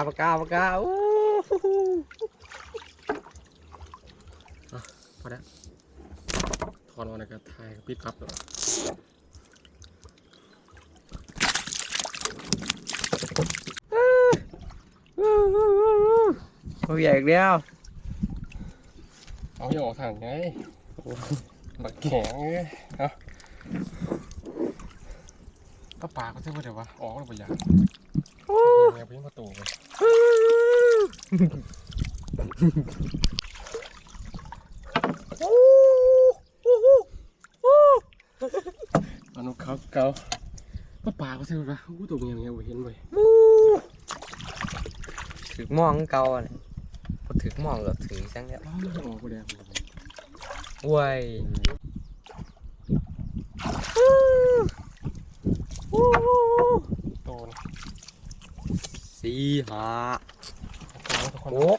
ປາກາ ປາກາ ໂອ້ ອ່ະ ພໍແລ້ວ ຖອນອອກແລ້ວກໍຖ່າຍ ປິດປັບໂລດ. ໂອ້ຍ ອີກແລ້ວ ເອົາ ຢ່າອອກທາງໃດ ບັກແຂງເອີຍ ເອົາ ກໍປາກມັນຊິບໍ່ໄດ້ວະ ອອກແລ້ວບໍ່ຢາກ ໂອ້ ແມ່ນບໍ່ເຫັນປະຕູເວີຍ ໂອ້ ໂອ້ໂຫ ໂອ້ ປານົກຂາວເກົ່າ ປາ ປາກມັນຊິບໍ່ໄດ້ວະ ໂອ້ ໂຕໃຫຍ່ໆ ບໍ່ເຫັນເວີຍ ໂອ້ ຖືກມອງຄືເກົ່າຫັ້ນແຫຼະ ບໍ່ຖືກມອງກໍຖືກຈັ່ງແລ້ວ ອ້າວ ອອກບໍ່ໄດ້ ໂອ້ຍ ໂອ້ ໂຕນີ້ ສີ່ ຫ້າ ໂຕນີ້ທຸກຄົນ ຫົກ